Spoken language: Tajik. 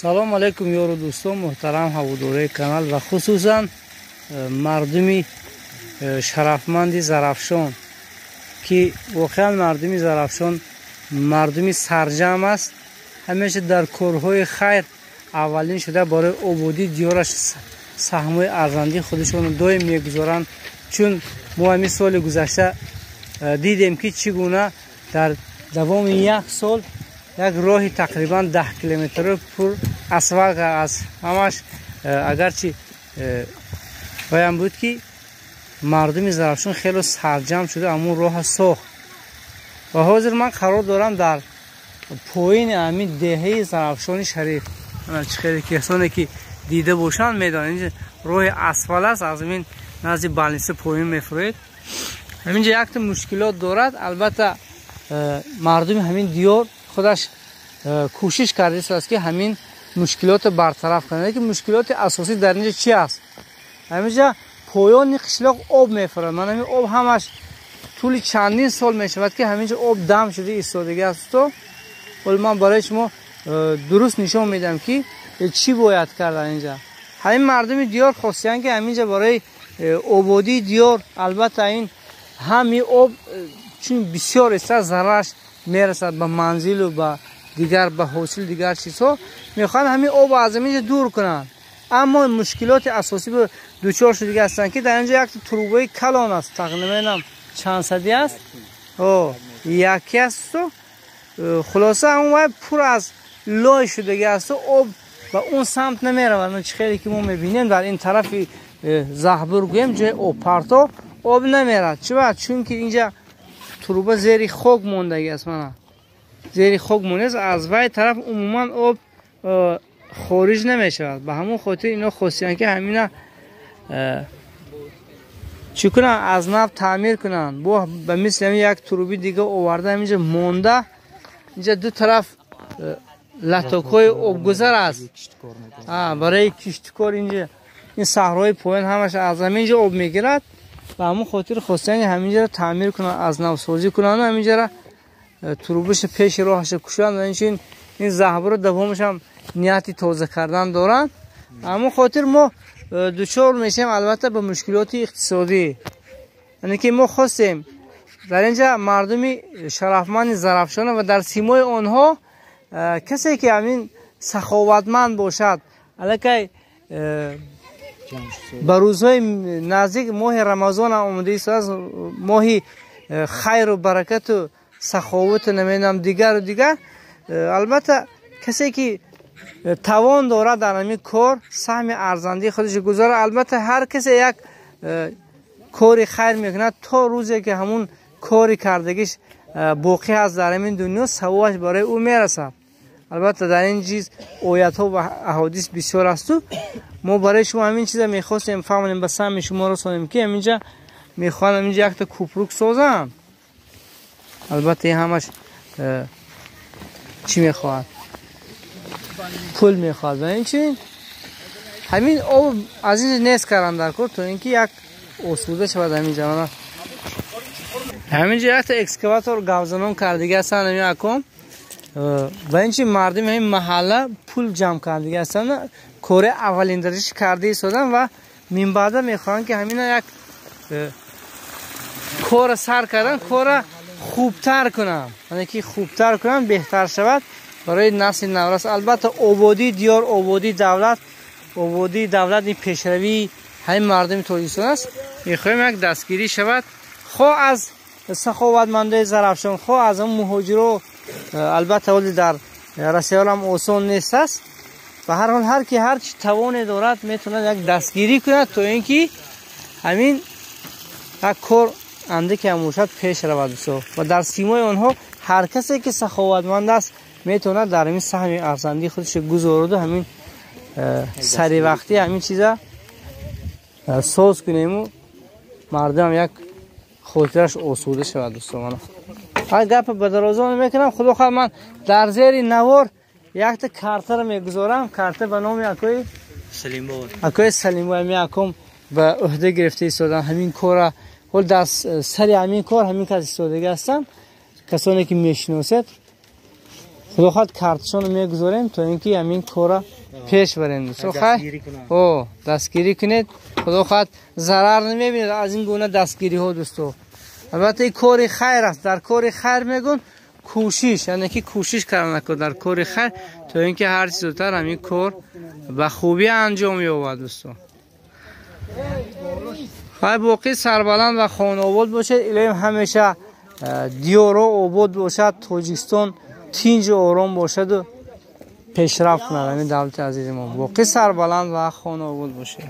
Салом алейкум, ёру дӯстон, муҳтарам ҳаводораи канал ва хусусан мардуми шарафманди Зарафшон, ки воқеан мардуми Зарафшон мардуми сарҷамъ аст. Ҳамеша дар корҳои хайр аввалин шуда барои ободии диёраш саҳмҳои арзандии худашонро доим мегузоранд. Чун мо ҳамин соли гузашта дидем, ки чӣ гуна дар давоми як сол як роҳи тақрибан 10 километрро пур асфалт аз ҳамаш, агарчи ваям буд, ки мардуми Зарафшон хело сарҷамъ шуда ҳамун роҳа сохт. Ва ҳозир ман қарор дорам дар поини ҳамин деҳаи Зарафшони шариф. Чӣ хеле касоне ки дида бошанд, медонанд, роҳи асфалт аст, аз ҳамин назди больница поин мефуроед. Ҳаминҷа якта мушкилот дорад. Албатта, мардуми ҳамин диёр худаш кӯшиш кардааст, ки ҳамин мушкилотро бартараф кунад. Лекин мушкилоти асосӣ дар инҷа чи аст? Ҳаминҷа поёни қишлоқ об мефурад. Ман ҳамин об ҳамаш тӯли чандин сол мешавад, ки ҳаминҷа об дам шуда истодагӣ асту. Ҳоло ман барои шумо дуруст нишон медиҳам, ки чӣ бояд кард. Инҷа ҳамин мардуми диёр хостиянд, ки ҳаминҷа барои ободии диёр, албатта, ин ҳами об чун бисёр иста, зарараш мерасад ба манзилу ба дигар, ба ҳосил, дигар чизҳо, мехоҳанд ҳамин обро аз ҳаминҷа дур кунанд. Аммо мушкилоти асосӣ дучор шудагӣ ҳастанд, ки дар инҷа як трубаи калон аст, тақрибан чанд сади аст, яке асту. Хулоса, он вай пур аз лой шудагӣ асту, об ба он самт намеравад. Чӣ хеле ки мо мебинем, дар ин тарафи заҳбур гӯем, ҷои обпарто об намерад. Чиба? Чунки инҷа труба зери хок мондагӣ аст. Мана, зери хок мондааст, аз вай тараф умуман об хориҷ намешавад. Ба ҳамон хотир ино хостиянд, ки ҳамина чӣ кунанд, аз нав таъмир кунанд. Бо ба мисли ҳамин як труби дига оварда, ҳаминҷа монда. Инҷа ду тараф лотокҳои обгузар аст барои киштукор. Инҷа ин саҳрои поён ҳамаш аз ҳаминҷа об мегирад. Ба ҳамон хотир хостиянд ҳаминҷаро таъмир кунанд, аз навсозӣ кунанд, ҳаминҷара трубаша пеши роҳаша кушанд. Ва инчунин ин заҳбуро давомашам нияти тоза кардан доранд. Ҳамон хотир мо дучор мешавем, албатта, ба мушкилоти иқтисодӣ. Яъне ки мо хостем дар инҷа мардуми шарафманди Зарафшона ва дар симои онҳо касе ки ҳамин саховатманд бошад, аллакай ба рӯзҳои наздик моҳи Рамазон омода истодааст, моҳи хайру баракату саховату намедонам, дигару дигар. Албатта, касе ки тавон дорад, дар ҳамин кор саҳми арзандии худаш гузорад. Албатта, ҳар касе як кори хайр мекунад, то рӯзе ки ҳамун кори кардагиш боқӣ ҳаст дар ҳамин дунё, савобаш барои ӯ мерасад. Албатта, дар ин чиз оятҳо ва аҳодис бисёр асту. Мо барои шумо ҳамин чиза мехостем фаҳмонем, ба саҳми шумо расонем, ки ҳаминҷа мехоҳанд ҳаминҷа якта купрук созанд. Албатта, ин ҳамаш чӣ мехоҳад? Пул мехоҳад. Ва инчунин ҳамин об аз инҷа нест кардан дар кор, то ин ки як осуда шавад ҳаминҷа. Мана, ҳаминҷа якта экскаватор гавзанон кардагӣ ҳастанд ҳамин аком. Ва инчи мардуми ҳамин маҳалла пул ҷамъ кардагӣ ҳастанд, кори аввалин дараҷаш карда истодан ва минбаъда мехоҳанд, ки ҳамина як кора сар кардан, кора хубтар кунанд, яъне ки хубтар кунанд, беҳтар шавад барои насли наврас. Албатта, ободии диёр, ободии давлат, ободии давлат ин пешравии ҳамин мардуми Тоҷикистон аст. Мехоҳем як дастгирӣ шавад, хоҳ аз саховатмандои Зарафшон, хоҳ аз он муҳоҷиро. Албатта, ҳоли дар Россияам осон нест аст. Ба ҳар ҳол, ҳар ки ҳар чи тавоне дорад, метавонад як дастгирӣ кунад, то ин ки ҳамин як кор андаке ҳам бошад пеш равад бисёр. Ва дар симои онҳо ҳар касе ки саховатманд аст, метавонад дар ҳамин саҳми арзандии худаш гузораду ҳамин саривақтӣ ҳамин чиза соз кунему мардумам як хотираш осуда шавад. Дӯстон, гапа ба дарозо мекунам. Худо хоҳад, ман дар зери навор якта картаро мегузорам, карта ба номи акои акои Салимбой. Ҳамин аком ба ӯҳда гирифта истодан ҳамин кора. Ҳол дар сари ҳамин кор ҳамин кас истодагӣ ҳастанд. Касоне ки мешиносед, Худо хоҳад, картшонро мегузорем, то ин ки ҳамин корра пеш барем, дӯсто. Хай, о, дастгирӣ кунед. Худо хоҳад, зарар намебинед аз ин гуна дастгириҳо, дӯсто. Албатта, ин кори хайр аст. Дар кори хайр мегӯн, кӯшиш, яъне ки кӯшиш карда накун дар кори хайр, то ин ки ҳарчи зудтар ҳамин кор ба хубӣ анҷом ёбад, дӯсто. Хай, боқӣ сарбаланд ва хонаобод бошед. Илоҳим, ҳамеша диёро обод бошад, Тоҷикистон тинҷу ором бошаду пешрафт кунад ҳамин давлати азизи мо. Боқӣ сарбаланд ва хонаобод бошед.